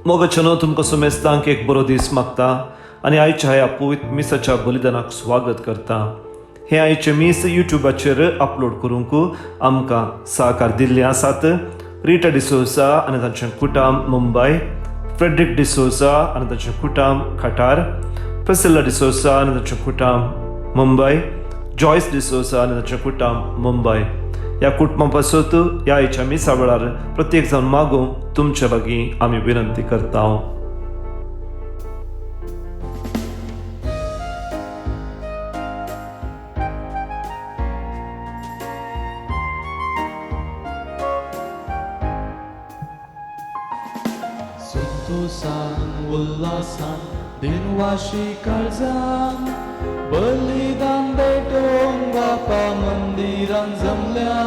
मोगाच्यानो तुमकां सुमेस्तांक एक बरो दीस मागता आनी आयच्या ह्या पवित्र मिसाच्या बलिदानाक स्वागत करता. हें आयचें मीस युट्यूबाचेर अपलोड करूंक आमकां सहकार दिल्ले आसात रिटा डिसोजा आनी तांचें कुटाम मुंबय, फ्रेड्रिक डिसोजा आनी तांचें कुटाम खटार, प्रिसिल्ला डिसोजा आनी तांचें कुटाम मुंबय, जॉयस डिसोजा आनी तांचें कुटाम मुंबय. ह्या कुटुंबा पासत ह्या आयच्या मिसा वेळार प्रत्येक जाण मागूंक तुमचे लागीं आमी विनंती करता. संतोषान उल्हासान दिनवाशी काळजान बलिदान भेटोवंक बापा मंदिरान जमल्या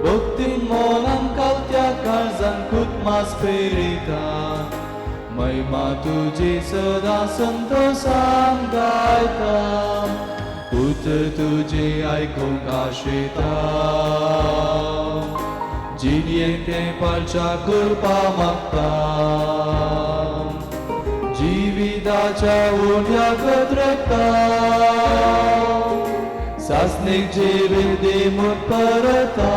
भक्तीन मनान कालत्या काळजान कुटमास पेरिता महिमा तुजी सदां संतोषान गायता उतर तुजें आयकूंक आशेता जिणेंत तें पाळच्या कृपा मागता जिविताच्या उण्या गद्रता सासणीक जिवीत दिमूत परता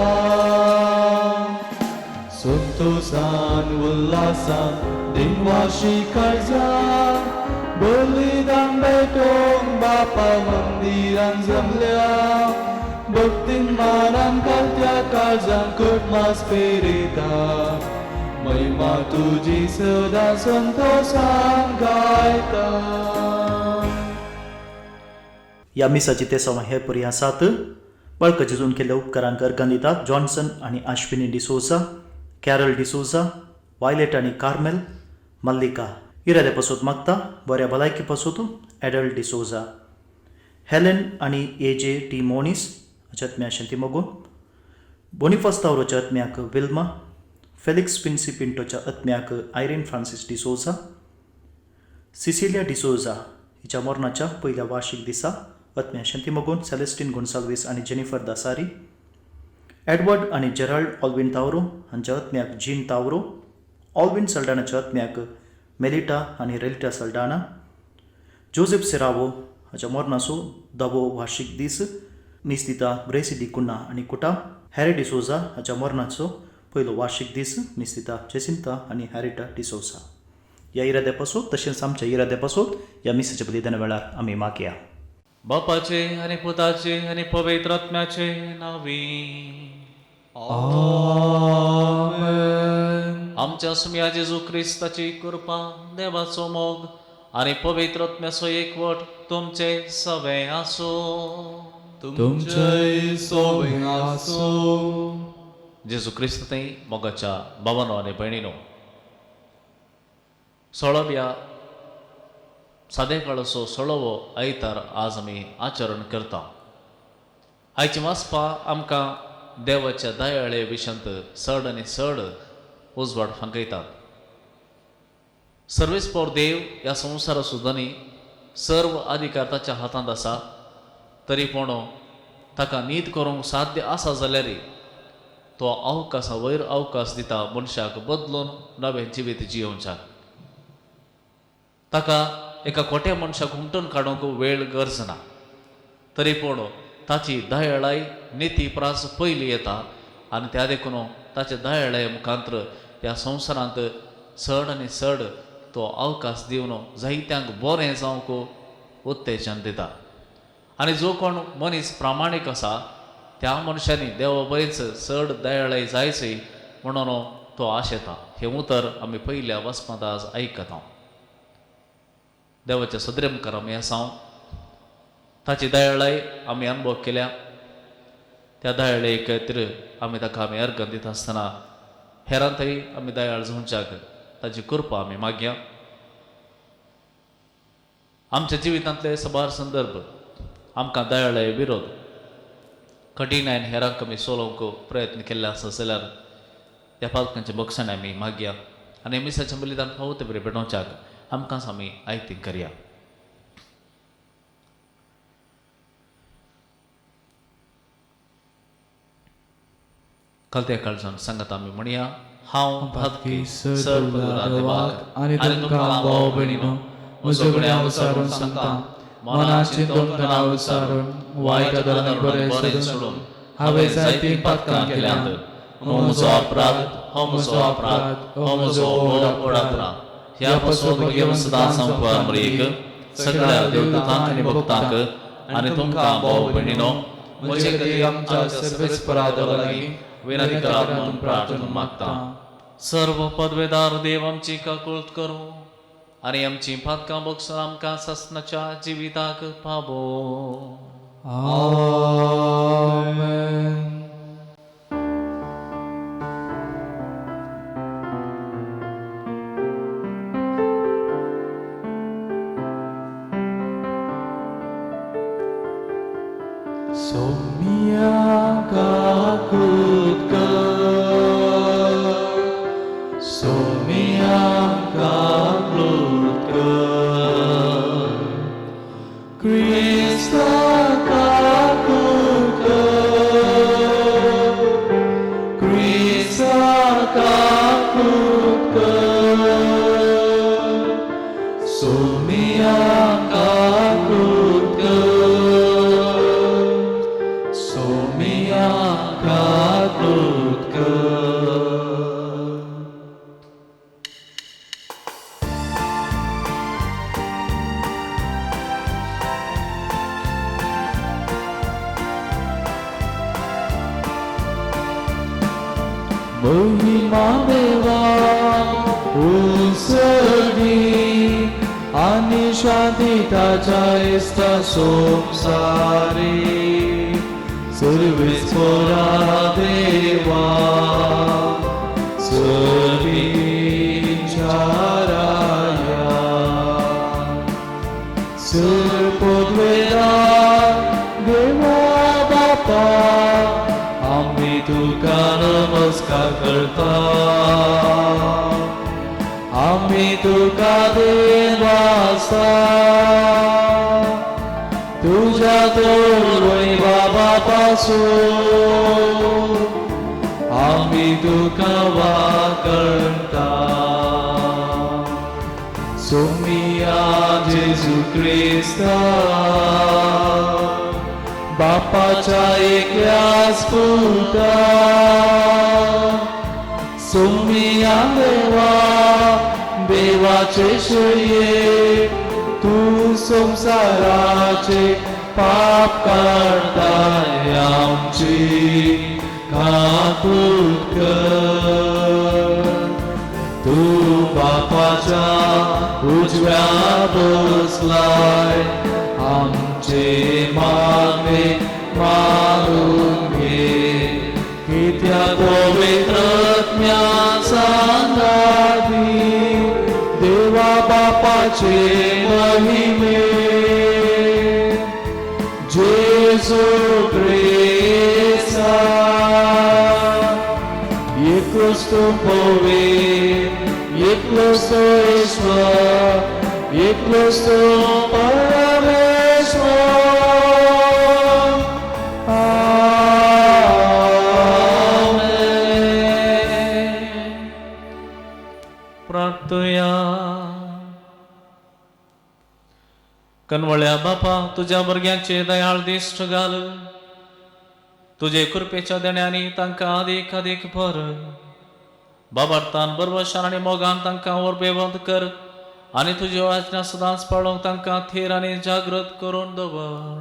संतोषान उल्हासान दिनवाशी काळजान बलिदान भेटोवंक बापा मंदिरान जमल्या भक्तीन मानान कालत्या काळजान कुटमास पेरिता महिमा तुजी सदां संतोषान गायता. ह्या मिसाची तेसांव हे परी आसात. बाळका जेजून केल्ल्या उपकारांक अर्गां दितात जॉन्सन आनी आश्विनी डिसोजा, कॅरल डिसोजा, वायलेट आनी कार्मेल, मल्लिका. इरादे पासत मागता बऱ्या भलायकी पासत एडल्ट डिसोजा, हेलेन आनी ए जे टी मोनीस हाच्या आत्म्या शांती मोगून, बोनिफास तावरोच्या आत्म्याक विल्मा, फेलिक्स पिन्सी पिंटोच्या आत्म्याक आयरीन फ्रांसीस डिसोजा, सिसिलिया डिसोजा हिच्या मरणाच्या पयल्या वार्षिक दिसा आत्म्या शांती मोगून सेलेस्टीन गोन्साल्वीस आनी जेनिफर दासारी, एडवर्ड आनी जेराल्ड ऑल्विन तावरो हांच्या आत्म्याक जीन तावरो, ऑल्विन सल्डानाच्या आत्म्याक मेलिटा आनी रेलिटा सल्डाना, जोसेफ सेरावो हाच्या मरणाचो धावो वार्षिक दीस मीस दिता ग्रेसी डी कुन्हा आनी कुटा, हॅरी डिसोजा हाच्या मरणाचो पयलो वार्षिक दीस मीस दिता जेसिंता आनी हॅरिटा डिसोजा. ह्या इराद्या पासत तशेंच आमच्या इराद्या पासत ह्या मिसाच्या बलिदाना वेळार आमी मागया. बापाचे आनी पुताचे आनी पवित्र आत्म्याचे नांवी आमेन. आमच्या सुम्या जेजू क्रिस्ताची कृपा, देवाचो मोग आनी पवित्र आत्म्याचो एकवट तुमचे सवे आसूं. तुमचेय सोबें आसूं. जेजू क्रिस्त थंय मोगाच्या भावानो आनी भयणीनो, सोळाव्या सादे काळाचो सोळावो आयतार आज आमी आचरण करता. आयची वाचपा आमकां देवाच्या दयाळे विशंत चड आनी चड उजवाड फांकयतात. सर्वेस्पोर देव ह्या संवसाराचो धनी, सर्व अधिकार ताच्या हातांत आसा, तरी पूण ताका नीत करूंक साध्य आसा जाल्यार तो अवकाशा वयर अवकाश दिता मनशाक बदलून नवें जिवीत जियोवच्याक. ताका एका खोट्या मनशाक हुमटून काडूंक वेळ गरज ना, तरी पूण ताची दयाळाय निती प्रास पयली येता आनी त्या देखून ताचे दयाळाय मुखांत्र ह्या संवसारांत चड आनी चड तो अवकाश दिवन जायत्यांक बरें जावंक उत्तेजन दिता. आनी जो कोण मनीस प्रामाणीक आसा त्या मनशांनी देवा बरेच चड दयाळाय जायची म्हणून तो आशेता. हें उतर आमी पयल्या वाचपांत आज आयकता. देवाच्या सदरे मुखार आमी आसा, ताची दयाळाय आमी अनुभव केल्या. त्या दयाळे खातीर आमी ताका आमी अर्घ दिता आसतना हेरांतय आमी दयाळ जावच्याक ताची कृपा आमी मागया. आमच्या जिवितांतले साबार संदर्भ आमकां दयाळाय विरोध कठीण आनी हेरांक आमी सोलोवंक प्रयत्न केल्ले आसा जाल्यार त्या पालकांचे बक्षाण आमी मागया आनी मिसाच्या बलिदान फावो ते बरें भेटोवच्याक आमकां आमी आयतीक करया. कालत्या काळजान सांगत आमी म्हणया, हांव भातकी सर देवाक आनी तुमकां भाव भयणीनो म्हजो गुन्यांव विचारून सांगता मनान चिंतून तणाव विचारून वायट आदरांनी बरें सोडून हांवें जायतीं पातकां केल्यांत. हो म्हजो अपराध, हो म्हजो अपराध, हो म्हजो व्हड अपराध. ह्या पासून घेवन सदां संपार मरेक सगळ्या देवदूतांक आनी भक्तांक आनी तुमकां भाव भयणीनो म्हजे खातीर आमच्या सर्वेस्परा देवा लागीं विनंती करात म्हूण प्रार्थना मागता. सर्व पदवेदार देव आमची काकुळट करूं आनी आमची पातकां भोगसून आमकां सासणाच्या जिविताक पावो. आमेन. सोमिया काकूत कर, सोमिया काकूत कर, क्रिस्ता काकूत कर, क्रिस्ता काकूत कर, सोमिया काकूत कर, सोमिया काकूत कर. महिमा देवा उसगी आनी शांती ताच्या इश्टा संवसारी सर्वेस्परा देवा सर्वींच्या राया सर पदवेदार देवा बापा आमी तुका नमस्कार करता, आमी तुका देवासा तुझ्या तोडवय बाबा पासून आमी तुका वाकणता. सोमिया जेजू क्रिस्ता बापाच्या एकल्याच पुता, सोमिया देवा देवाचे शये तूं संवसाराचे पाप काडताय आमची काकूत कर. तूं बापाच्या उजव्या बसलाय आमचे मागणे मानून घे, कित्याक पवित्र आत्म्या सांगाती देवा बापाचे महिमे जेजू क्रिस्ता एकलोच तो पवित्र, एकलोच तो ईश्वर, एकलोच तो परमेश्वर. आमेन. प्रार्थया. कनवळ्या बापा तुज्या भुरग्यांचे दयाळ दिश्ट घाल, तुजे कृपेच्या देण्यांनी तांकां अदीक अदीक भर. बाबार्थान बरवशान आनी मोगान तांकां वरबेवंत कर आनी तुज्यो आज्ञा सदांच पाळोवंक तांकां थीर आनी जागृत करून दवर.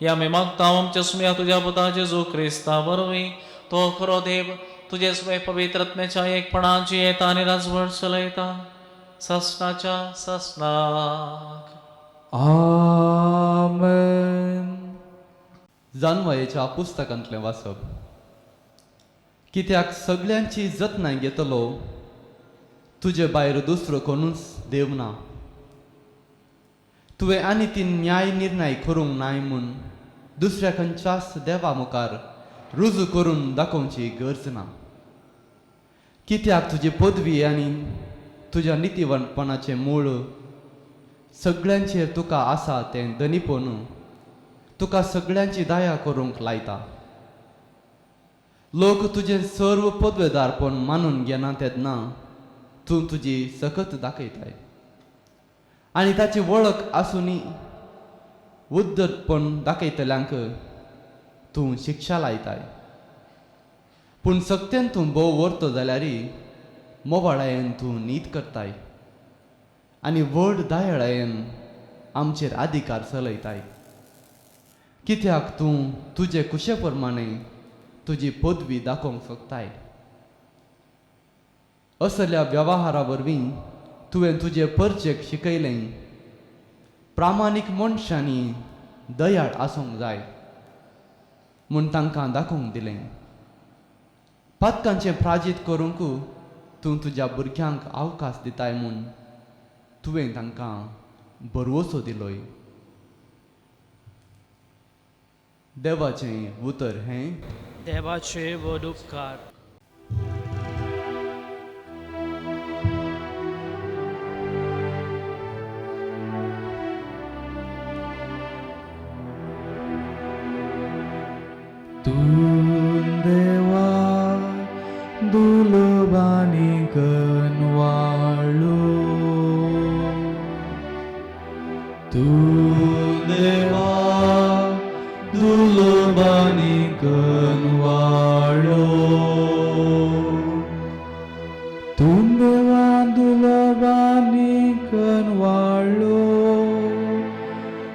ह्या आमी मागता आमच्या सुम्या तुज्या पुता जेजू क्रिस्ता वरवीं, तो खरो देव तुजे सुमे पवित्र आत्म्याच्या एकपणान जियेता आनी राजवट चलयता सासणाच्या सासणाक. आमेन. जानवयेच्या पुस्तकांतलें वाचप. कित्याक सगल्यांची जतनाय घेतलो तुजे भायर दुसरो कोणूच देव ना. तुवें आनी ती न्याय निर्णय करूंक नाय म्हूण दुसऱ्या खंयच्याच देवा मुखार रुजू करून दाखोवची गरज ना. कित्याक तुजी पदवी आनी तुज्या नितीवंतपणाचें मूळ सगळ्यांचेर तुका आसा तें धनीपण तुका सगळ्यांची दया करूंक लायता. लोक तुजें सर्व पदवेदारपण मानून घेना तेन्ना तूं तुजी सकत दाखयताय आनी ताची वळख आसूनय उद्दटपण दाखयतल्यांक तूं शिक्षा लायताय. पूण सक्तेन तूं भोव व्हरतो जाल्यार मोवाळायेन तूं नीत करताय आनी व्हड दयाळायेन आमचेर अधिकार चलयताय. कित्याक तूं तुजे कुशे प्रमाणे तुजी पदवी दाखोवंक सोदताय. असल्या वेव्हारा वरवीं तुवें तुजे परजेक शिकयलें प्रामाणीक मनशांनी दयाळ आसूंक जाय म्हूण तांकां दाखोवंक दिलें. पातकांचें प्राजीत करूंक तूं तुज्या भुरग्यांक अवकाश दिताय म्हूण तुवें तांकां भरवसो दिलोय. देवाचें उतर हें. देवाचे व्हड उपकार. तूं देवा दुलबानी कनवाळो, तूं देवा दुलबानी कनवाळो, तूं देवा दुलबानी कनवाळो,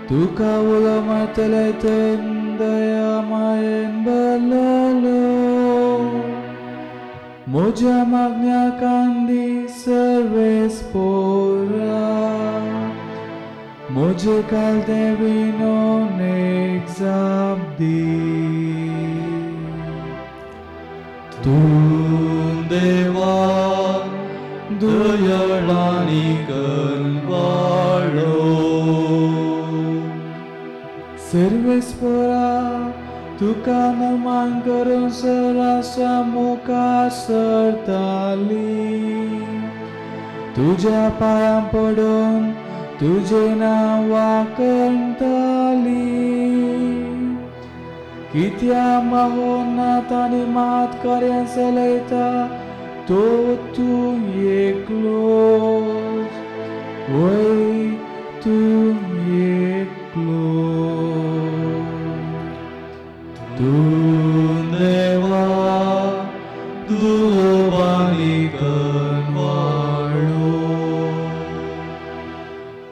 तुका उलो मारतले दया मायेन बरलो, म्हज्या मागण्या कांदी सर्वेस पोरा, म्हजे काल देविनोनेक जाप दी. तूं देवा दयाळानी कनवाळो, सर्वेस्परा तुका नमन करून सरासा मुखार सरताली, तुज्या पांयां पडून तुजें नांव वाखणताली. कित्या महोन्नत आनी मात कार्यां चलयता तो तूं एकलोच, वय तूं एकलो. तूं देवा दुलबानी कनवाळो,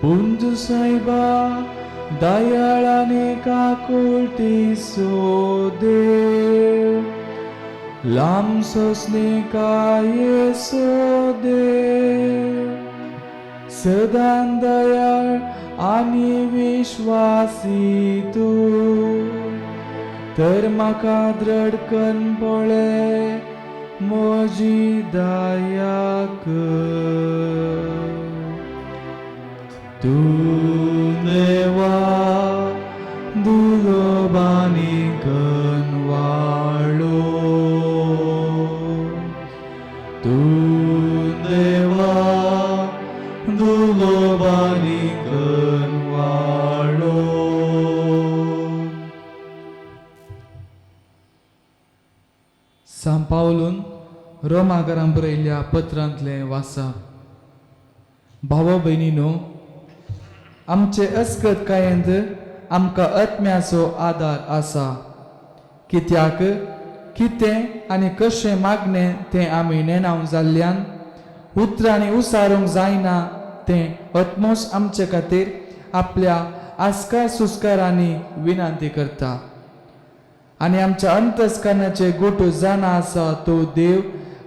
पुंजू सायबा दयाळानी काकुळटीचो देव, लांब सोंसणिकायेचो देव, सदां दयाळ आनी विश्वासी तूं, तर म्हाका दृढ कन्न पळय म्हजी दया कर. तूं देवा दुलबानी कनवाळो, तूं देवा दुलबानी कनवाळो. सांत पावलून रोमाकारांक बरयल्ल्या पत्रांतलें वाचप. भाव भयणीनो, आमचे अस्कतकायेंत आमकां आत्म्याचो आदार आसा. कित्याक कितें आनी कशें मागणें तें आमी नेणाव जाल्ल्यान उतरांनी उसारूंक जायना तें आत्मोच आमचे खातीर आपल्या आस्कार सुस्कारांनी विनंती करता. आनी आमच्या अंतस्करणाचे गोटो जाणा आसा तो देव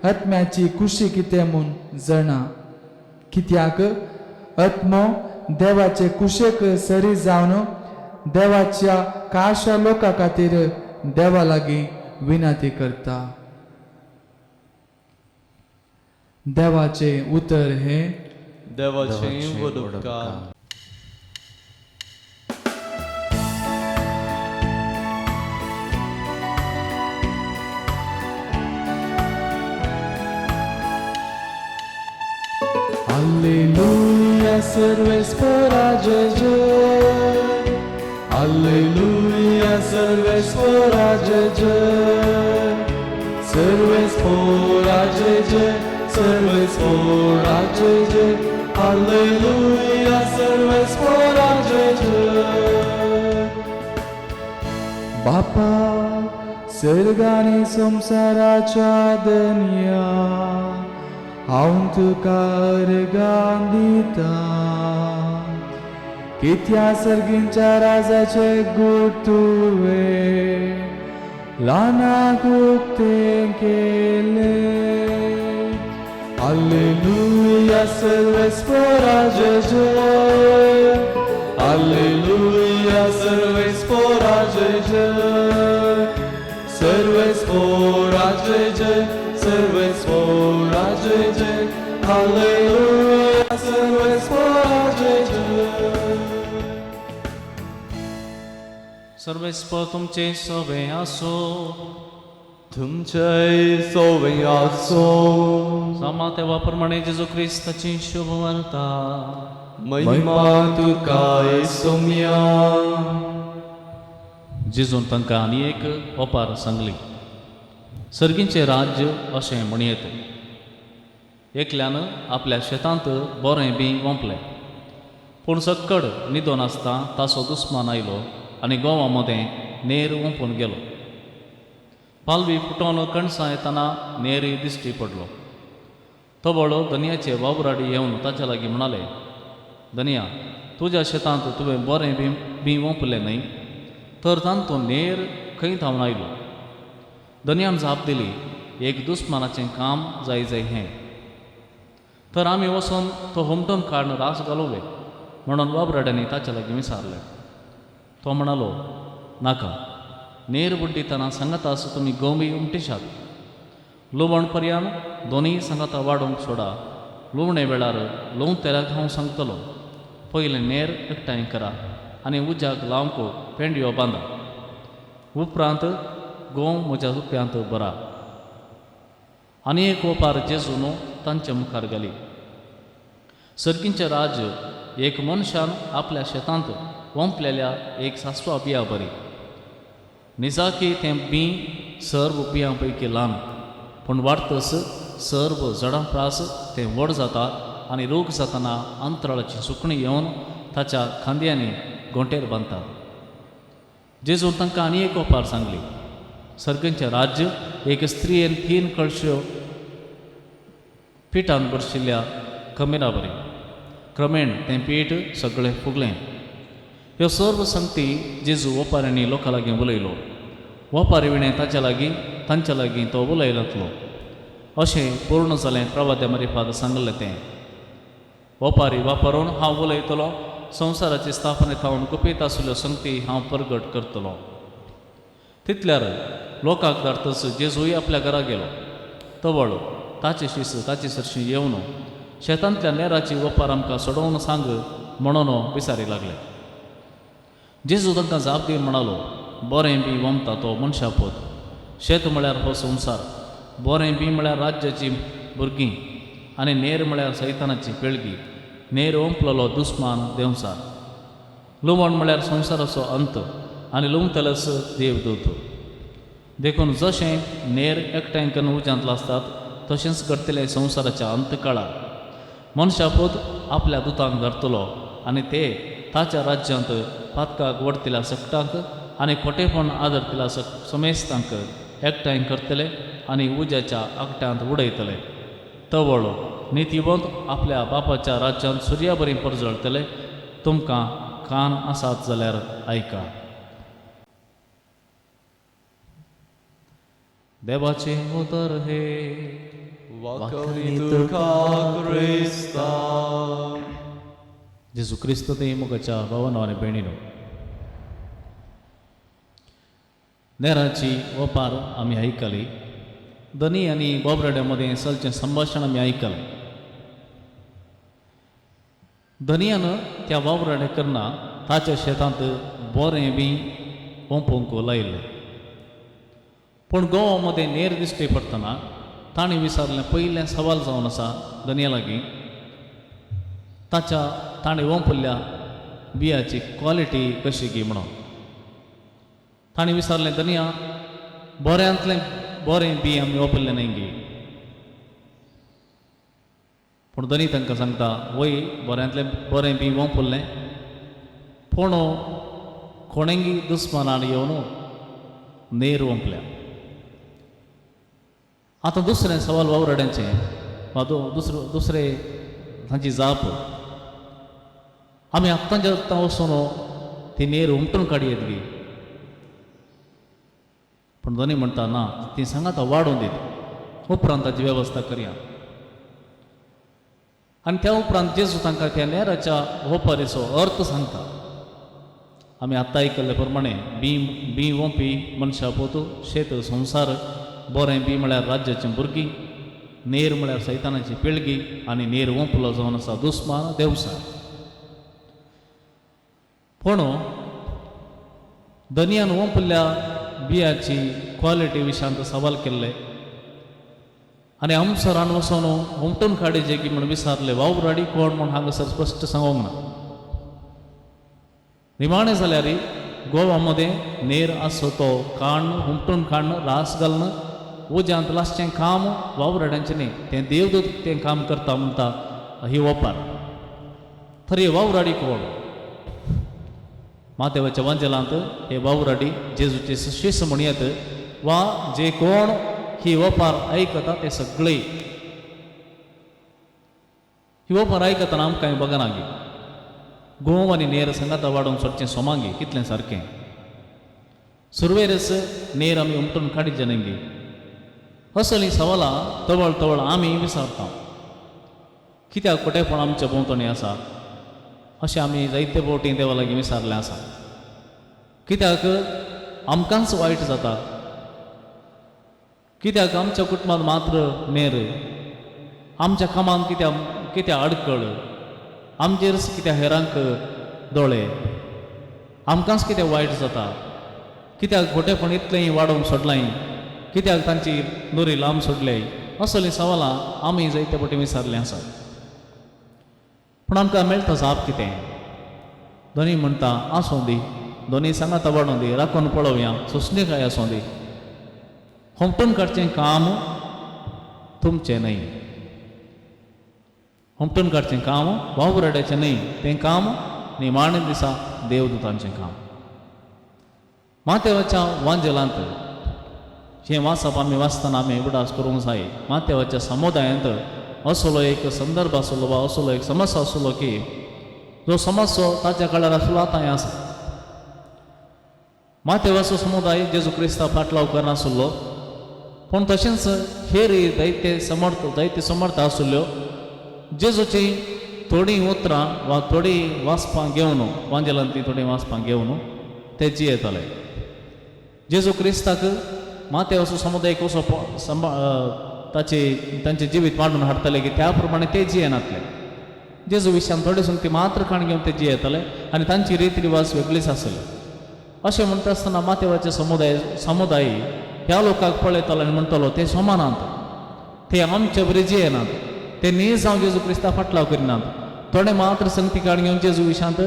आत्म्याची खुशी कितें म्हूण जाणा. कित्याक आत्मो देवाचे कुशेक सरी जावन देवाच्या काशा लोकां खातीर देवा लागीं विनंती करता. देवाचें उतर हें. देवाचें व्हड उपकार. Alleluia, सर्वेस्परा जय जय. Alleluia, सर्वेस्परा जय जय. सर्वेस्पोरा जय जय, सर्वेस्पोरा जय जय, हालेलुया सर्वेस्पोरा जय जय। बापा सर्गानी संवसाराच्या दनया हांव तुका अर्गां दिता, कित्या सर्गींच्या राजाचे गूट तुवें ल्हानाक उक्तें केलें। हालेलुया सर्वेस्पोरा जय जय, हालेलुया सर्वेस्पोरा जय जय, सर्वेस्पोरा जय जय, सर्वेस्पोरा जय जय, हालेलुया सर्वेस्पोरा जय जय। सर्वेस्पोर तुमचे सोबे आसो, तुमचे सोबे आसो। सामा तेवा प्रमाणे जेजू क्रिस्ताची शुभ वार्ता। महिमा तुका सोम्या। जेजून तांकां आनी एक ओपार सांगली, सर्गींचें राज्य अशें म्हणयेत, एकल्यान आपल्या शेतांत बरें बी वोंपलें, पूण सक्कड न्हिदोन आसता ताचो दुस्मान आयलो आनी गोवा मदें नेर वोंपून गेलो। पालवी फुटोवन कणसां येतना नेरूय दिश्टी पडलो। तबळो धनयाचे वावराडी येवन ताच्या लागीं म्हणाले, धनया तुज्या शेतांत तुवें बरें बी बी वोंपलें न्हय, तर तांतूं नेर खंय धांवन आयलो? धनयान जाप दिली, एक दुस्मानाचें काम जाय जाय हें, तर आमी वचून तो हुमटून काडून रास घालोवे म्हणून वावराड्यांनी ताच्या लागीं विचारलें। तो म्हणालो, नाका, नेर बुड्डितना सांगाता आसा तुमी गोमी उमटिशात, लुवण पर्यान दोनूय सांगाता वाडोवंक सोडा, लुवणे वेळार लुवतेल्याक हांव सांगतलो, पयलें नेर एकठांय करा आनी उज्याक लावंक पेंडयो बांदा, उपरांत गोंव म्हज्या रुपयांत भरा। आनी एक ओपार जेजून तांचे मुखार घाली, सर्गींचें राज्य एक मनशान आपल्या शेतांत वोंपलेल्या एक सासवा बिया बरी, निजाकी तें बी सर्व बियां पैकी ल्हान, पूण वाडतस सर्व झाडां प्रास तें व्हड जाता आनी रोग जातना अंतराळाची सुकणीं येवन ताच्या खांद्यांनी गोंटेर बांदतात। जेजून तांकां आनी एक ओपार सांगली, सर्गांचें राज्य एक स्त्रियेन 3 कळश्यो पिठान भरशिल्ल्या कमेरा बरी, क्रमेण तें पीठ सगळें फुगलें। ह्यो सर्व संगती जेजू ओपाऱ्यांनी लोकां लागीं उलयलो, ओपारी विणें ताच्या लागीं तांच्या लागीं तो उलयनातलो। अशें पूर्ण जालें प्रवाद्या मारिफाद सांगलें तें, ओपारी वापरून हांव उलयतलो, संवसाराची स्थापने थावन गुपीत आशिल्ल्यो संगती हांव परगट करतलो। तितल्यार लोकांक धाडतच जेजूय आपल्या घरा गेलो। तवळ ताचे शीस ताचे सरशी येवन शेतांतल्या नेराची ओपार आमकां सोडोवन सांग म्हणून विचारी लागले। जेजू तांकां जाप दिवन म्हणालो, बरें बी वमता तो मनशापोत, शेत म्हळ्यार हो संवसार, बरें बी म्हळ्यार राज्याची भुरगीं आनी नेर म्हळ्यार सैतानाची पिळगी, नेर ओंपलेलो दुस्मान देंवसार, लुवण म्हळ्यार संवसाराचो अंत आनी लुवतलेच देवदूत। देखून जशें नेर एकठांय करून उज्यांत लासतात तशेंच करतले संवसाराच्या अंत काळार मनशापोत आपल्या दुतांक धरतलो आनी ते ताच्या राज्यांत पातकाक वडतिल्या सगटांक आनी खोटेपण आदरतिल्या समेस्तांक एकठांय करतले आनी उज्याच्या आगट्यांत उडयतले। तवळो नितीवंत आपल्या बापाच्या राज्यांत सुर्या बरी परजळटले। तुमकां कान आसात जाल्यार आयका। देवाचें उतर हे वाकणी तुका क्रिस्ता। जेजू क्रिस्त ते मोगाच्या भावानो आनी भयणीनो, नेराची ओपार आमी आयकली, धनी आनी बोबराड्या मदें चलचें संभाशण आमी आयकलें। धनयान त्या वावराड्या करना ताच्या शेतांत बोरें बी ओंपूंक लायलें, पूण गोवा मदें नेर दिश्टी पडटना तांणी विचारलें पयलें सवाल जावन आसा धनया लागीं, ताच्या ताणें ओंपल्ल्या बियाची क्वॉलिटी कशी गी म्हणून। ताणें विचारलें, धनया बऱ्यांतलें बरें बी आमी वापरलें न्हय गी. पूण धनी तांकां सांगता वय बऱ्यांतलें बरें बी वापरलें पूण कोणेंगी दुस्मानान येवन नेर वंपल्या. आतां दुसरें सवाल वावराड्यांचें वा दुसरे तांची जाप आमी आत्तांच्या आत्तां वचून ती नेर उमटून काडयेत गी. पूण धनी म्हणटा ना ती सांगात वाडून दित उपरांत ताची वेवस्था करया. आनी त्या उपरांत जेजू तांकां त्या नेराच्या ओपारीचो अर्थ सांगता. आमी आत्तां आयकल्ले प्रमाणे बी बी वोंपी मनशा पोतू शेत संवसार बरें बी म्हळ्यार राज्याचीं भुरगीं नेर म्हळ्यार सैतानाची पिळगी आनी नेर वोंपलो जावन आसा दुस्मान देवसार. पूण धनयान वोंपल्या बियाची क्वॉलिटी विशयांत सवाल केल्ले आनी आमसरान वचून हुमटून काडीचे की म्हूण विचारले वावराडी कोण म्हूण हांगासर स्पश्ट सांगूंक ना. निमाणें जाल्यार गोवा मदें नेर आसो तो काण्ण हुमटून काण्ण रास घालून उज्यांत लासचें काम वावराड्यांचें न्ही तें देवदूत तें काम करता म्हणटा ही ओपार. तरी वावराडी कोण? मातेवाच्या वांजेलांत हे वावराडी जेजूचे शिस म्हणयत वा जे कोण ही ओपार आयकता ते सगळे ही ओपार आयकतना आमकां बगना गी गोव आनी नेर सांगाता वाडोवंक सोडचें सोमांगी कितलें सारकें सुरवेरच नेर आमी उमटून काडीचे न्हय गी. असलीं सवालां तवळ तवळ आमी विचारता कित्याक खोटेपण आमच्या भोंवतणी आसा अशें आमी जायते फावटी देवा लागीं विचारलें आसा. कित्याक आमकांच वायट जाता कित्याक आमच्या कुटुंबांत मात्र नेर आमच्या कामांत कित्याक कित्याक आडखळ आमचेरच कित्याक हेरांक दोळे आमकांच कित्याक वायट जाता कित्याक खोटेपण इतलें वाडोवंक सोडलां कित्याक तांची नुरी लांब सोडले असलीं सवालां आमी जायते फावटी विचारलें आसा. पूण आमकां मेळटा जाप कितें? दोनी म्हणटा आसूं दी दोनी सांगाता वाडोवं दी राखून पळोवया सोंसणीकाय आसूं दी हुमटून काडचें काम तुमचें न्हय हुमटून काडचें काम वावराड्याचें न्हय तें काम निमाणें दिसा देवदूतांचें काम. मातेवाच्या वांजेलांत हें वाचप आमी वाचतना आमी उगडास करूंक जाय. मातेवाच्या समुदायांत असलो एक संदर्भ आसलो वा असलो एक समस्या आसलो की जो समस्या ताच्या काळार आसलो आतांय आसा. मातेवाचो समुदाय जेजू क्रिस्ता फाटलाव करनासलो पूण तशेंच हेर जायते समर्थ आसल्यो जेजूची थोडीं उतरां वा थोडीं वाचपां घेवन वांजेलांतलीं थोडीं वाचपां घेवन ते जियेताले. जेजू क्रिस्ताक मातेवाचो समुदाय कसो ताचे तांचें जिवीत मांडून हाडटले की त्या प्रमाणे ते जियेनातले. जेजू विशयान थोडे सुंगती मात्र काण घेवन ते जियेताले आनी तांची रिती रिवाज वेगळीच आसली. अशें म्हणटा आसतना मातेवाचे समुदाय ह्या लोकांक पळयतालो आनी म्हणटलो ते समानात ते आमचे बरी जियेनात ते नीज जावन जेजू क्रिस्ता फाटलाव करिनात थोडे मात्र संगती काण घेवन जेजू विशयांत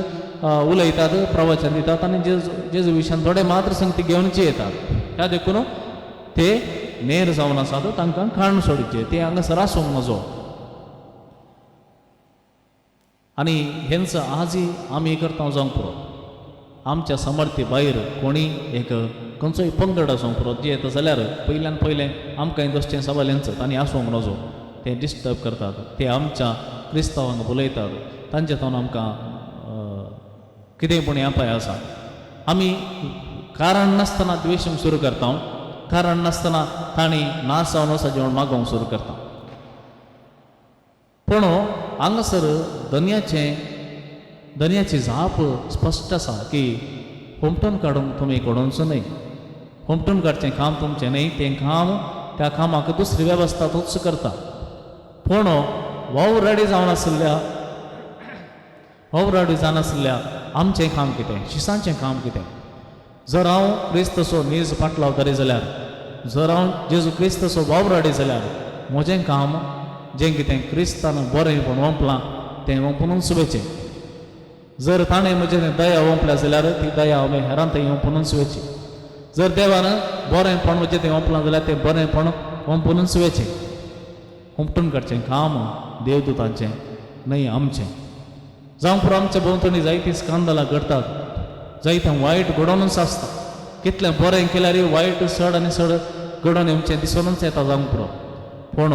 उलयतात प्रवचन दितात आनी जेजू विशयान थोडे मात्र संगती घेवन जियेतात. ह्या देखून ते नेर जावन आसात तांकां काण सोडचें ते हांगासर आसूंक नजो. आनी हेंच आजय आमी करता जावंक पुरो. आमच्या समर्थी भायर कोणी एक खंयचोय पंगड आसूंक पुरो जियेता जाल्यार पयल्यान पयलें आमकां दोसचें सवाल हेंच तांणी आसूंक नजो ते डिस्टर्ब करतात ते आमच्या क्रिस्तांवांक उलयतात तांचे तावन आमकां कितें पूण अपाय आसा. आमी कारण नासतना द्वेशूंक सुरू करता कारण नासतना तांणी ना जावन वचपाचें म्हूण मागोवंक सुरू करता. पूण हांगासर धनयाची जाप स्पश्ट आसा की हुमटून काडूंक तुमी कोडोवचो न्हय हुमटून काडचें काम तुमचें न्हय तें काम त्या कामाक दुसरी वेवस्था तूच करता. पूण वावराडी जावन आसल्या आमचें काम कितें शिसांचें काम कितें? जर हांव क्रिस्तचो नीज फाटलावदारी जाल्यार जर हांव जेजू क्रिस्तचो वावराडी जाल्यार म्हजें काम जें कितें क्रिस्तान बरें पूण वंपलां तें वंपुनूच वयचें. जर ताणें म्हजें दया वंपल्या जाल्यार ती दया हांवें हेरांत वंपुनूच वयची. जर देवान बरेंपण म्हणजे तें ओंपलां जाल्यार तें बरेंपण ओंपुनूच वेचें, हुमटून काडचें काम देवदूतांचें न्हय आमचें. जावं पुरो आमच्या भोंवतणी जायतीं स्कांदलां घडटात, जायतें वायट घडोवनूच आसता. कितलें बरें केल्यार वायट चड आनी चड घडोवन येवचें दिसोनूच येता जावंक पुरो. पूण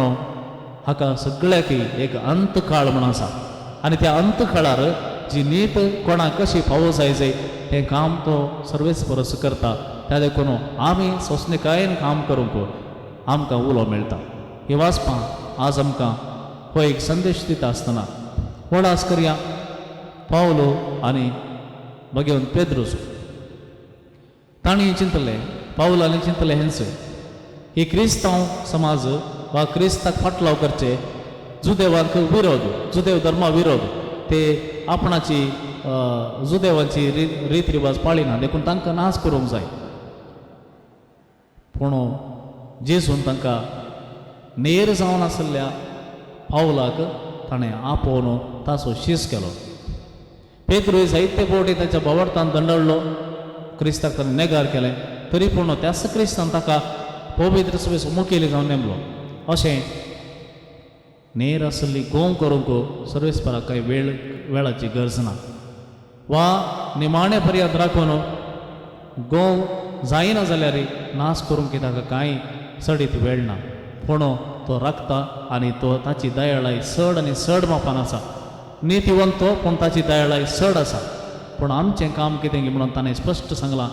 हाका सगळ्याक एक अंतकाळ म्हण आसा आनी त्या अंतकाळार जी नीत कोणाक कशी फावो जाय जाय तें काम तो सर्वेस परस करता. त्या देखून आमी सोंसणीकायेन काम करूंक आमकां उलो मेळटा. ही वाचपां आज आमकां हो एक संदेश दिता आसतना वडास करया पावलो आनी भगेवन पेद्रूस तांणी चिंतलें, पावलांनी चिंतलें हेंच ही क्रिस्तांव समाज वा क्रिस्ताक फाटलाव करचे जुदेवांक विरोध, जुदेव धर्मा विरोध, ते आपणाची जुदेवांची रीत रिवाज पाळिना देखून तांकां नाश करूंक जाय. पूण जेजून तांकां नेर जावन आशिल्ल्या पावलाक ताणें आपोवन ताचो शीस केलो. पेत्रूय जायते फावटी ताच्या भावार्थान दंडळ्ळो, क्रिस्ताक ताणें नेगार केलें, तरी पूण त्याच क्रिस्तान ताका पवित्र सभेचो मुखेली जावन नेमलो. अशें नेर आशिल्ली गोंव करूंक सर्वेस्पराक कांय वेळाची गरज ना वा निमाणे पर्यंत राखून गोंव जायना जाल्यार नाश करूंक ताका कांय चडीत वेळ ना. पूण तो राखता आनी तो ताची दयाळाय चड आनी चड मापान आसा. नितीवंत तो, पूण ताची दयाळाय चड आसा. पूण आमचें काम कितें म्हणून ताणें स्पश्ट सांगलां,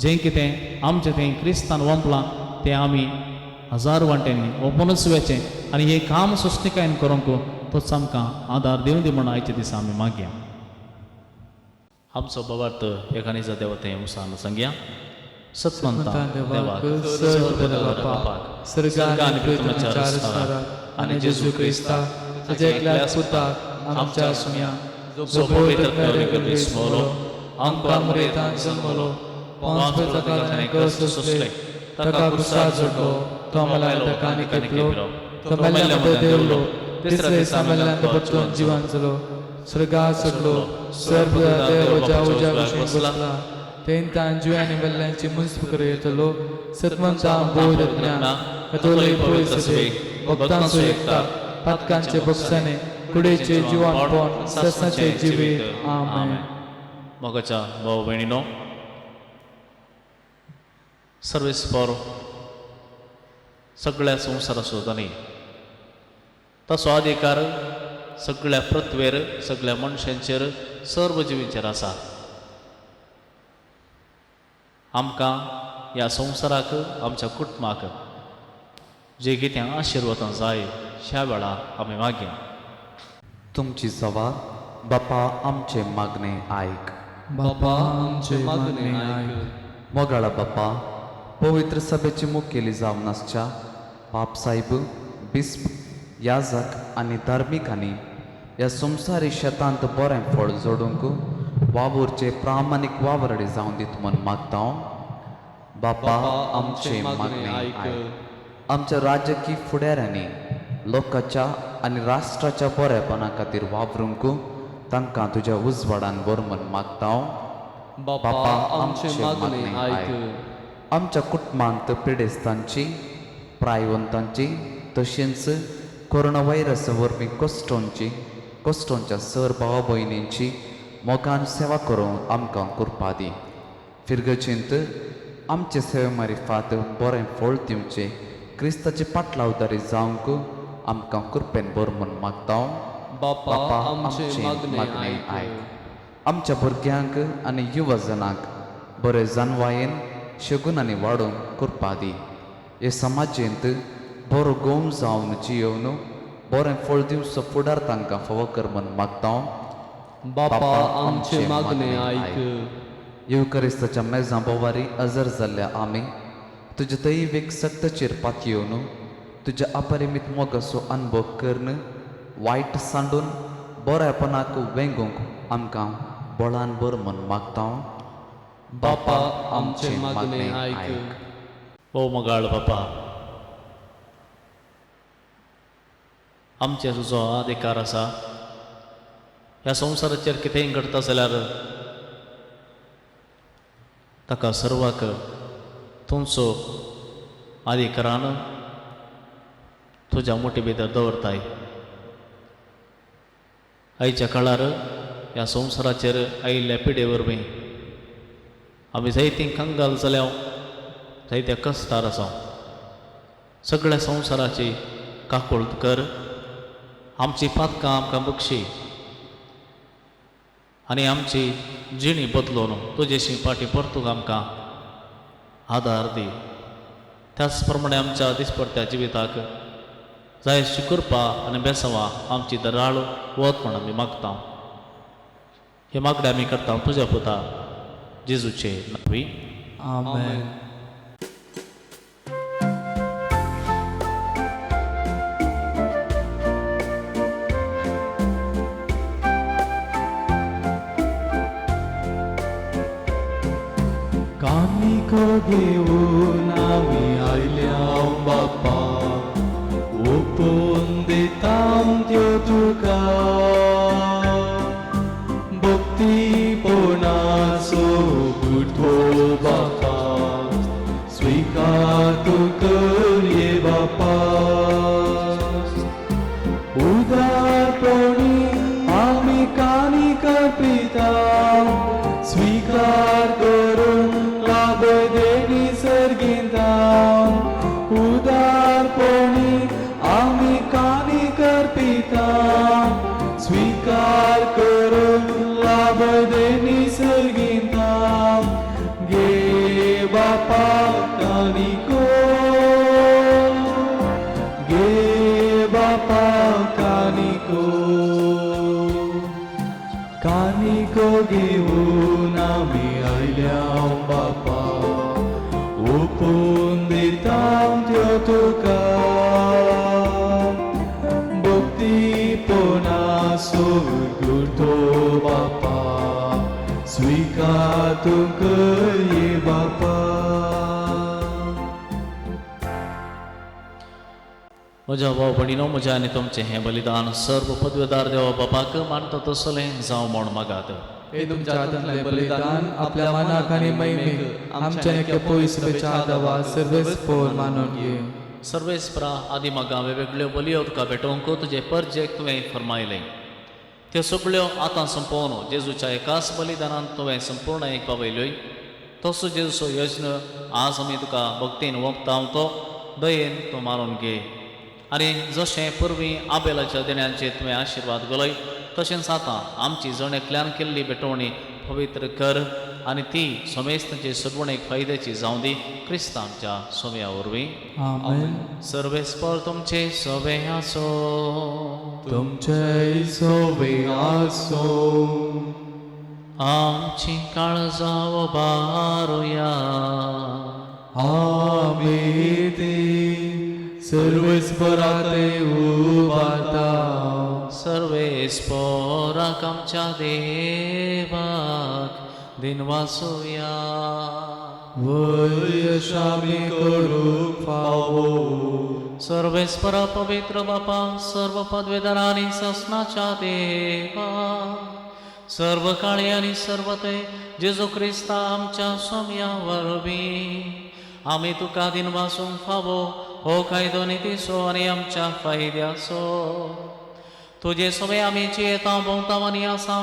जें कितें आमचें तें क्रिस्तान वंपलां तें आमी हजार वांट्यांनी ओपनूच वेचें आनी हें काम सोंसणीकायेन करूंक तोच आमकां आदार दिवं दी म्हूण आयच्या दिसा आमी मागया. आमचो भावार्थ एका निजा देवते उसान सांगया. सतमंता देवाक, बापाक, सर्ग आनी पृथ्वीच्या रचणाराक आनी जेजू क्रिस्ताक ताच्या एकल्याच पुताक आमच्या सुम्या, जो पवित्र आत्म्यान जल्मलो, आमकां मरेतान जल्मलो, पांच ताका कश्ट सोंसले, ताका क्रुसार चडलो, तो मेल्यान ताका आनी खेपलो, तो मेल्ल्या मदें देंवलो, तिसऱ्या दिसा मेल्ल्यान तो परतून जिवन जालो, स्वर्गार चडलो, सर्व देवाच्या उज्या कुशीन बसला, तें जिव्या आनी मेल्ल्यांची मुन्सप करूं येतलो. सतमंता बोध ज्ञान कथोलीक पवित्र सभेक, भक्तांचो एकता, पातकांचे बक्षाने, कुडेचे जिवनपण, ससाचे जिवीत. आमेन. मोगाच्या भाव भयणीनो, सर्वेस्पर सगळ्या संवसाराचो धनी, ताचो अधिकार सगळ्या पृथ्वेर, सगळ्या मनशांचेर, सर्व जिवींचेर आसा. आमकां ह्या संवसाराक, आमच्या कुटुंबाक जे कितें आशिर्वादां जाय ह्या वेळार आमी मागया. तुमची सवाल बापा आमचे मागणे आयक, बापा आमचे मागणे आयक. मोगाळा बापा, पवित्र सभेची मुखेली जावन आसच्या पाप साहेब, बिस्प, याजक आनी धार्मिकांनी ह्या संवसारी शेतांत बरें फळ जोडूंक वावुरचे प्रामाणीक वावरडे जावन दीत म्हूण मागता. बापा आमचे मागणे आयक. आमच्या राजकीय फुडाऱ्यांनी लोकांच्या आनी राष्ट्राच्या बरेपणा खातीर वावरूंक तांकां तुज्या उजवाडान व्हर म्हूण मागता. बापा आमचे मागणे आयक. आमच्या कुटुंबांत पिडेस्तांची, प्रायवंतांची, तशेंच कोरोना व्हायरस वरवीं कश्टोंच्या सर भाव भयणींची मोगान सेवा करूंक आमकां कृपा दी. फिरगजेंत आमचे सेवे मारिफात बरें फळ दिवचें क्रिस्ताचे पाटलावदारी जावंक आमकां कृपेन भर म्हूण मागता. बापा आमचे मागणे आयक. आमच्या भुरग्यांक आनी युवजनांक बरे जानवायेन शगुनांनी वाडोवंक कृपा दी. हे समाजेंत बरो गोम जावन जियोवन बरें फळ दिवचो फुडार तांकां फावो कर म्हूण मागता. बापा आमचे मागणे आयक. येवकरिस्ताच्या मेजां बोवारी अजर जाल्ल्या आमी तुज्या दैवीक सक्तचेर पातयेवन तुज्या अपरिमीत मोगाचो अनुभव करून वायट सांडून बऱ्यापणाक वेंगूंक आमकां बळान भर म्हूण मागता. बापा आमचे मागणे आयक. ओ मोगाळ बापा, आमचे तुजो अधिकार आसा ह्या संवसाराचेर कितेंय घडटा जाल्यार ताका सर्वाक तुमचो अधिकारान तुज्या मोटे भितर दवरताय. आयच्या काळार ह्या संवसाराचेर आयिल्ल्या पिडे वरवीं आमी जायतीं कंगाल जाल्या, जायत्या कश्टार आसा. सगळ्या संवसाराची काकुळट कर, आमची पातकां आमकां बक्षी आनी आमची जिणी बदलून तुजेशी फाटीं परतूंक आमकां आदार दी. त्याच प्रमाणे आमच्या दिसपडत्या जिविताक जाय अशी कृपा आनी बेसांवां आमची दराळ वत म्हण आमी मागता. हे मागणें आमी करता तुज्या पुता जेजूचे नांवी, आमेन. कानिको घेवन आमी आयल्या बापा, ओपून दिता त्यो तुका, भक्तीपणाचो गुठो बापा, स्विकार तूं कर ये बापा. उदारपणी आमी कानिक अर्पिता, स्विकार करून लाभ देणी सर्गिता. उदारपणी आमी कानिक अर्पिता, स्विकार करून लाभ देणी सर्गिता. गे बापा कानिको, गे बापा कानिको, कानिको घेवन आमी आयल्या बापा, ओपून दिता त्यो तुका, भक्तीपणाचो गुठो बापा, स्विकार तूं कर ये बापा. म्हज्या भाव भयणीनो, म्हज्या आनी तुमचें हें बलिदान सर्व पदवेदार देवा बापाक मानता तसलें जावं म्हूण मागात. हे तुमच्या हातांतलें बलिदान आपल्या मनाक आनी महिमेक आमच्या एके पयस बेच्या सर्वेस्पोर मानून घे. सर्वेस्परा आदी मागा वेगवेगळ्यो बलयो तुका भेटोवंक तुजे परजेक तुवें फरमायलें, त्यो सगळ्यो आतां संपोवन जेजूच्या एकाच बलिदानान तुवें संपूर्ण एक पावयल्योय. तसो जेजूचो यज्ञ आज आमी तुका भक्तीन वखता तो दयेन तूं मारून घे. आनी जशें पुर्वी आबेलाच्या देण्यांचेर तुवें आशिर्वाद घालय, तशेंच आतां आमची जण एकल्यान केल्ली भेटवणी पवित्र कर आनी ती समेस्तांचे सर्वणेक फायद्याची जावं दी, क्रिस्त आमच्या सोम्या वरवीं, आमेन. सर्वेस्पर तुमचे सोवे आसो, तुमचे सोवे आसो. आमची काळजां उबारुया, आमी ती सर्वेस्पराते उबारता. सर्वेस्पराक आमच्या देवाक दिनवासुया, वय आमी करूंक फावो. सर्वेस्परा पवित्र बापा, सर्व पदवेदार आनी ससनाच्या देवा, सर्व काळी आनी सर्व ते जेजू क्रिस्ता आमच्या सोम्या वरवीं आमी तुका दिनवासूंक फावो हो कायदो नितीचो आनी आमच्या फायद्याचो. तुजे सोमे आमी जियेता, भोंवता आनी आसा,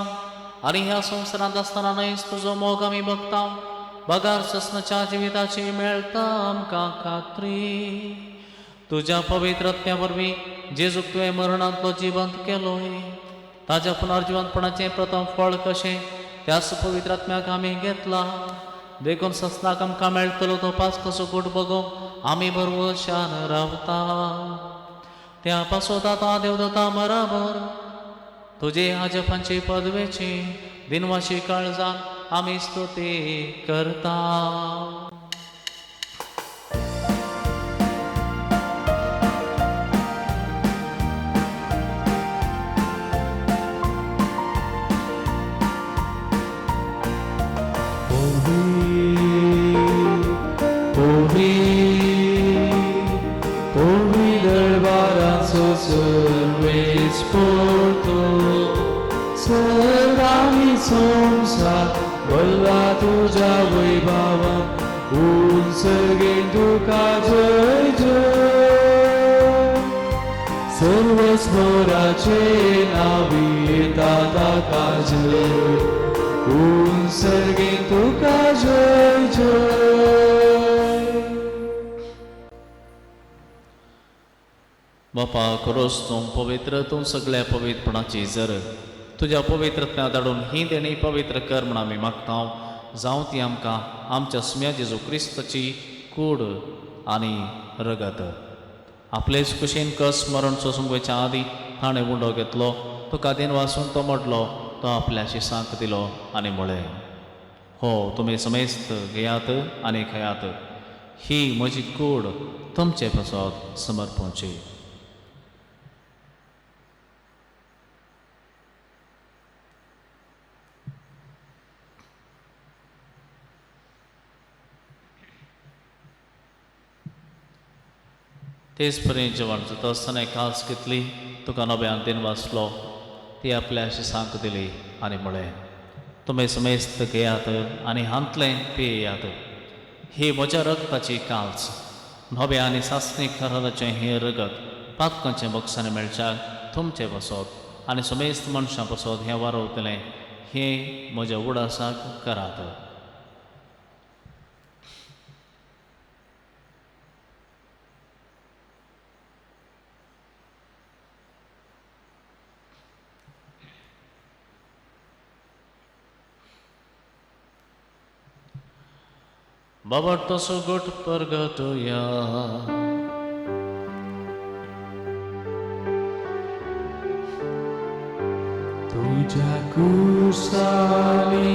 आनी ह्या संवसारांत आसतना न्हयच तुजो मोग आमी बघता, बगार ससनाच्या जिविताची मेळटा आमकां खात्री. तुज्या पवित्र आत्म्या वरवीं जेजूक तुवें मरणांतलो जिवंत केलोय, ताज्या पुनर्जिवंतपणाचें प्रथम फळ कशें त्याच पवित्र आत्म्याक आमी घेतला. देखून ससनाक आमकां मेळटलो तो पास कसो गूट बगोवंक आमी भरवशान रावता. त्या पासत आतां देवदता बराबर तुजे आजपांचे पदवेची दिनवाशी काळजान आमी स्तुती करता. सर्वेस्पोर्तो सर्वांनी संसार भरला तुझ्या वैभवान, उंच सर्गे तुका जय जय. सर्व स्मराचे नावी येता ताका जय. सर्गे तुका जय जय. बापा खरोच तूं पवित्र, तूं सगळ्या पवित्रपणाची जर तुज्या पवित्रत्या धाडून ही देणी पवित्र कर म्हण आमी मागता. जावं ती आमकां आमच्या सुम्या जेजू क्रिस्ताची कूड आनी रगत. आपलेच कुशीन कस मरण सोसूंक वयच्या आदीं ताणें उंडो घेतलो, तुका दिन वासून तो मोडलो, तो आपल्या शिसांक दिलो आनी म्हळें, हो तुमी समेस्त घेयात आनी खायात, ही म्हजी कूड तुमचे पासत समर्पणची. तेच पर्यंत जेवण जाता आसतना काल्स घेतली, तुका नव्यान दिन वाचलो, ती आपल्या शिसांक दिली आनी म्हळें, तुमी समेस्त घेयात आनी हांतलें पियेयात, ही म्हज्या रगताची काल्स, नव्या आनी सासणी कराराचें हें रगत पातकांचें बक्षांनी मेळच्याक तुमचें बसत आनी समेस्त मनशां बसत हें वारवतलें, हें म्हज्या उडासाक करात. बाबा तसो गोट परगटया. तुझ्या कुसानी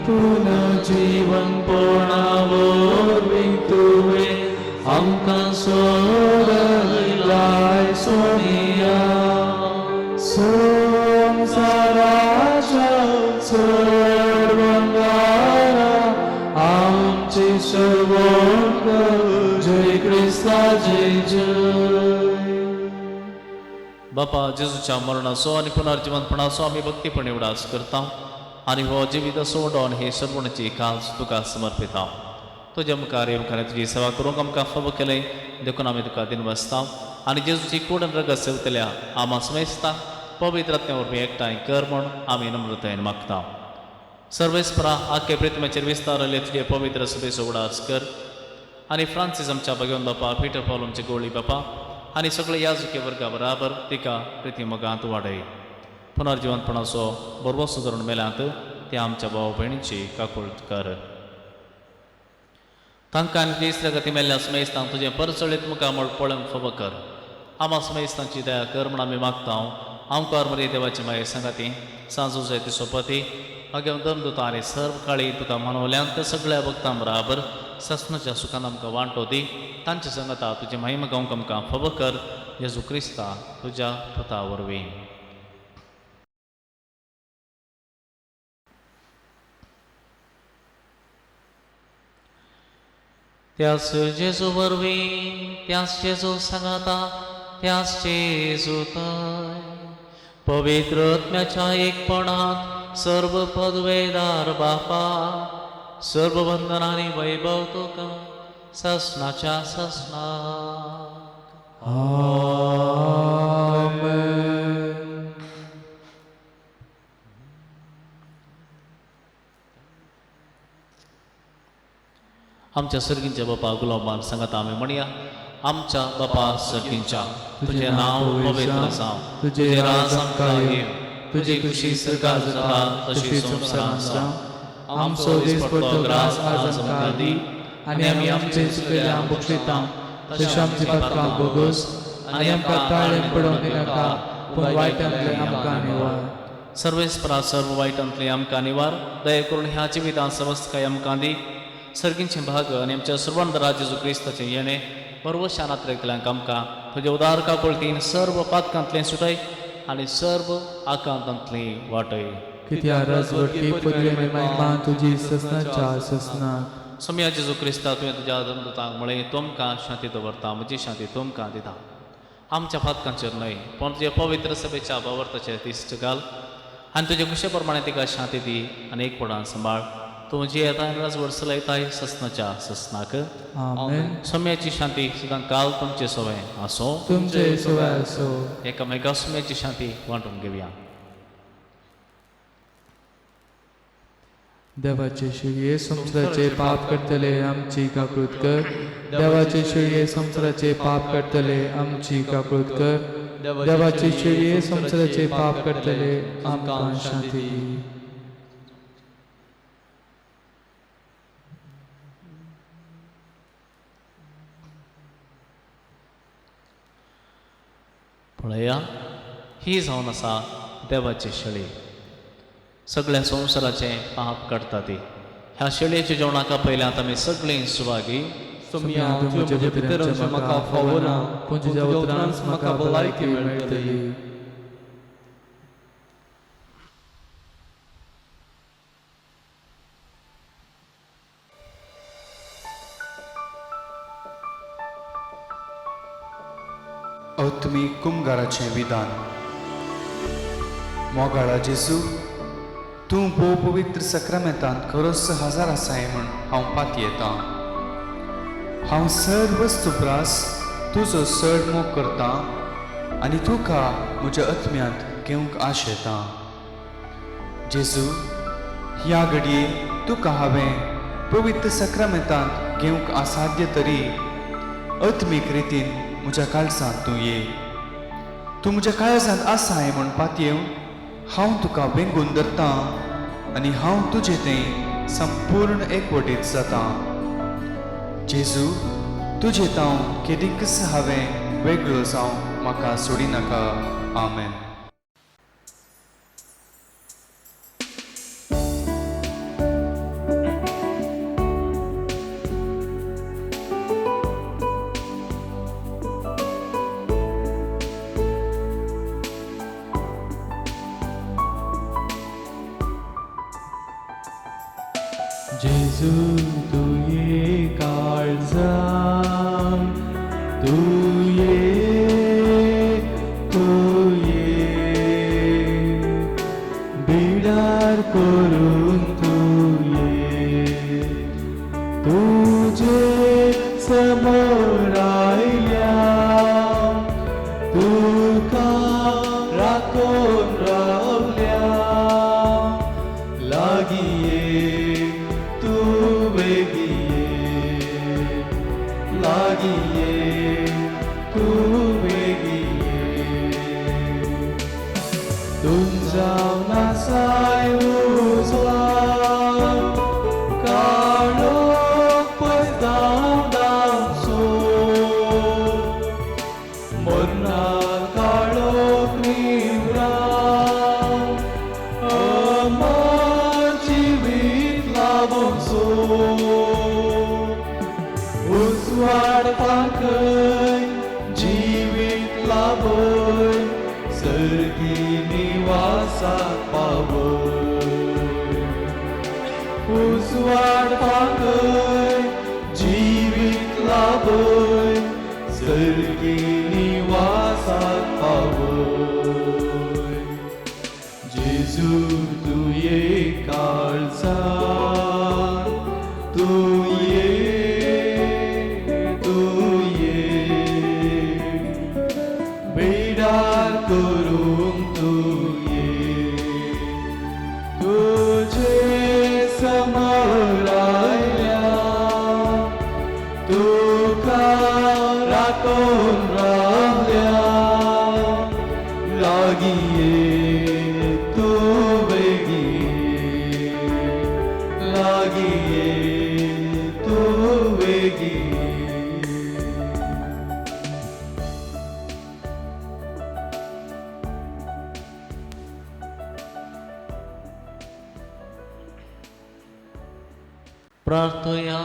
पुनर्जीवन पोणावरवीं तुवें आमकां सोडलाय सोनिया. संवसाराच्या सर्वंगारा आमची सर्वोंग जय क्रिस्ता जय जय. बापा जेजूच्या मरणाचो आनी पुनर्जिवंतपणाचो आमी भक्तीपणी उडास करता आनी हो जिवीत सोडून हे सर्वणाची काल्स तुका समर्पिता. तुज्या मुखार मुखार तुजी सेवा करूंक आमकां फावो केलें देखून आमी तुका दिन बसता आनी जेजूची कूड रगत सेवतल्या आमा समेस्ता पवित्र आत्म्या वरवीं एकठांय कर म्हूण आमी नम्रतायेन मागता. सर्वेस्परा आख्खे प्रितमेचेर विस्तारले तुजे पवित्र सभेचो उडास कर आनी फ्रांसीस आमच्या भगवंत बापा, पिटर पॉल आमचे गोळी बापा आनी सगळे याजकी वर्गा बराबर तिका प्रिती मोगांत वाडय. पुनर्जिवंतपणाचो बरवसो धरून मेल्यांत ते आमच्या भाव भयणीची काकूळट कर. तांकां आनी तिसऱ्या गती मेल्ल्या समेस्तांक तुजें परचळीत मुखामळ पळोवंक फावो कर. आमा समेस्तांची दया कर म्हूण आमी मागता. आमकार मरे देवाची माये सांगाती सांजो जाय ती सोपती मागीर दमदुता आनी सर्व काळी तुका मानवल्यांत सगळ्या भक्तां बराबर ससनाच्या सुखान आमकां वांटो दी. तांचे सांगाता तुजी महिमा गावंक आमकां फावो कर. जेजू क्रिस्ता तुज्या पुता वरवीं. त्याच जेजू वरवीं, त्याच जेजू सांगाता, त्याच जेजू थंय पवित्र आत्म्याच्या एकपणांत सर्व पदवेदार बापा, सर्व वंदनांनी वैभव तुका ससनाच्या ससनाक. आमेन. आमच्या सर्गींच्या बापा गुलाबान सांगाता आमी म्हणया, आमच्या बापा सर्गींच्या, तुजें नांव पवित्र जावं, तुजें राज आमकां येवं, तुजी खुशी स्वर्गात जाता तशी संवसारांत जावं. आमचो दिसपट्टो ग्रास आज आमकां दी आनी आमी आमचे चुकयल्यांक बक्षिता तशें आमची पातकां भोगोस आनी आमकां ताळें पडोवंक दिनाका, पूण वायटांतलें आमकां निवार. सर्वेस्परा सर्व वायटांतलें आमकां निवार. दया करून ह्या जिवितांत समस्तकाय आमकां दी. सर्गींचें भाग आनी आमच्या सर्वांत जेजू क्रिस्ताचें येणें बरवशान आत्रेकल्यांक आमकां तुजे उदार काकुळतीन सर्व पातकांतलें सुटय आनी सर्व आकांतांतली वाटय. कित्याक राजवटकी पदवी आनी महिमा तुजी ससनाच्या ससनाक. सोम्या जेजू क्रिस्ता, तुवें तुज्या धर्मदूतांक म्हळें, तुमकां शांती दवरता, म्हजी शांती तुमकां दिता. आमच्या पातकांचेर न्हय पूण तुजे पवित्र सभेच्या भावार्थाचेर दिश्ट घाल आनी तुजे खुशे प्रमाणे तिका शांती दी आनी एकपणान सांबाळ. तूं जियेताय राजवट चलयताय ससनाच्या ससनाक. आमेन. सोम्याची शांती सदां काल तुमचे सवय आसो. तुमचे सवय आसो. एकामेका सोम्याची शांती वांटून घेवया. देवाचे शिळये संवसाराचे पाप करतले आमची काकूत कर. देवाचे शिळये संवसाराचे पाप करतले आमची काकूत कर. देवाचे शिळये संवसाराचे पाप करतले आमकां शांती दी. पळया, ही जावन आसा देवाची शेळी, सगळ्या संवसाराचें पाप काडटा ती. ह्या शेळयेच्या जेवणाक आपयल्यात आमी सगळीं सुवागी. सोम्या, तुजें भितर म्हाका फावना, पूण तुज्या उतरांच म्हाका भलायकी मेळटली. आत्मीक कुमगाराचें विधान. मोगाळा जेजू, तूं भोव पवित्र सक्रामेंतांत खरोच हजार आसाय म्हूण हांव पातयेतां. हांव सर वस्तू प्रास तुजो चड मोग करतां आनी तुका म्हज्या आत्म्यांत घेवंक आशेतां. जेजू, ह्या घडये तुका हांवें पवित्र सक्रामेंतांत घेवंक असाध्य तरी आत्मीक रितीन म्हज्या काळजांत तूं ये. तूं म्हज्या काळजांत आसाय म्हूण पातयेवन हांव तुका वेंगून धरतां आनी हांव तुजें तें संपूर्ण एकवटीत जातां. जेजू, तुजें तांव केदींकच हांवें वेगळो जावं म्हाका सोडिनाका. आमेन. जेजू तुये काळजां, तुये तुये बिडार करून तुये तुजे समोर आयल्या, तुका राखून रावल्या, लागीं प्रार्थया.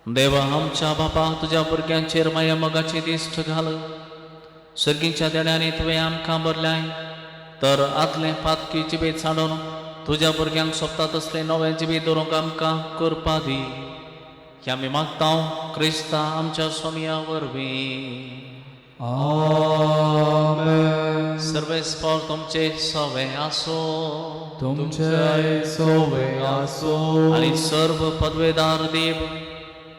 देवा आमच्या बापा, तुज्या भुरग्यांचेर माया मोगाची दिश्ट घाल. सर्गींच्या देण्यांनी तुवें आमकां भरल्याय, तर आदलें पातकी जिबेत सांडून तुज्या भुरग्यांक सोबता तसलें नवें जिबेत दवरूंक आमकां करपा दी. ह्या आमी मागता क्रिस्ता आमच्या सोमया वरवीं. आमेन. सर्वेस्पोर तुमचे सवे आसो. तुमचे सोवे आसो. आनी सर्व पदवेदार देव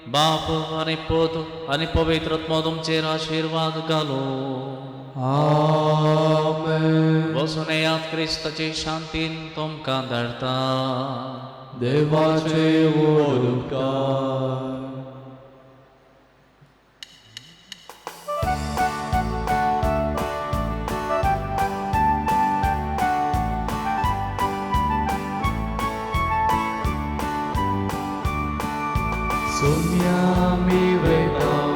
बाप आनी पूत आनी पवित्र आत्मो तुमचेर आशिर्वाद घालो. आमेन. वचून येयात, क्रिस्ताचे शांतीन तुमकां धाडटा. देवाचे व्हड उपकार. सोम्या आमी वयता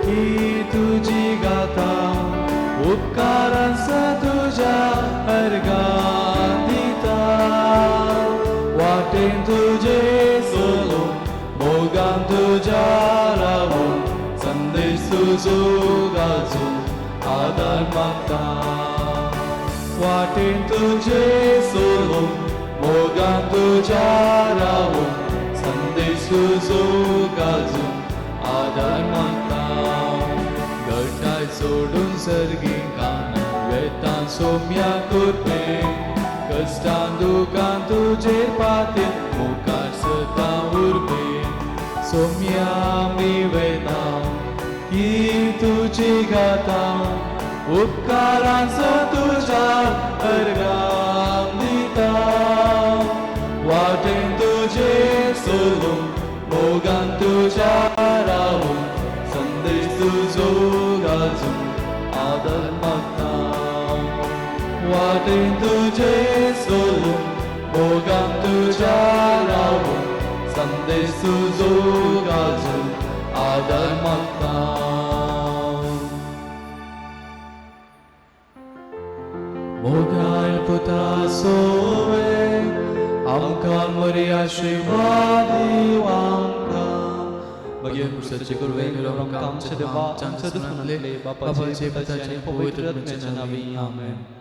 की तुजी गाता, उपकारांचा तुज्या अर्गां दिता. वाटेन तुजे सोलून, मोगान तुज्या रावून, संदेश तुजो गाजून आदार मागता. वाटेन तुजे सोलून, मोगान तुज्या रावून, संदेश तुजो गाजून आदार मागता. गटाय सोडून सर्गी कानां वेता सोम्या कृपे, कश्टान दुकान तुजेर पातीत मुखार सदां उरपे. सोम्या आमी वयता की तुजी गाता, उपकारांचो तुज्या अर्गां दिता. वाटेन तुजे सोलून, मोगान तुज्या रावून, संदेश तुजो गाजून आदर मागता. वाटेन तुजे सोलून, मोगान तुज्या रावून, संदेश तुजो गाजून आदर मागता. मोगाळ पुता सोवे आमकां मरी आशिर्वाद दीव आमकां. मागीर पुरसाचे कुरवेन आमकां आमच्या देवा आमच्या दुस्मनांतले बापाचे पुताचे आनी पवित्र आत्म्याच्या नांवी. आमेन.